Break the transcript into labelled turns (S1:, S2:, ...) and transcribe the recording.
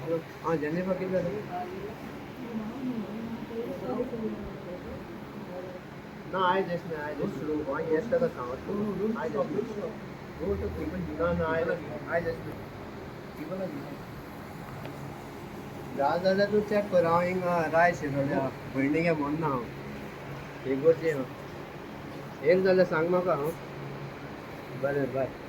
S1: हां, जेनिफर कितें जालें? ना, आयज येस ना, आयज येस हांव येस ताका सांगत, आयज येस ना, ना, आयज, आयज येस ना. जा जाल्यार तूं चॅक कर. हांव हिंगा राय शिरोड्या भयणीगे म्हणून ना, हांव एक गोरजी. हांव येयलें जाल्यार सांग म्हाका. हांव बरें, बाय.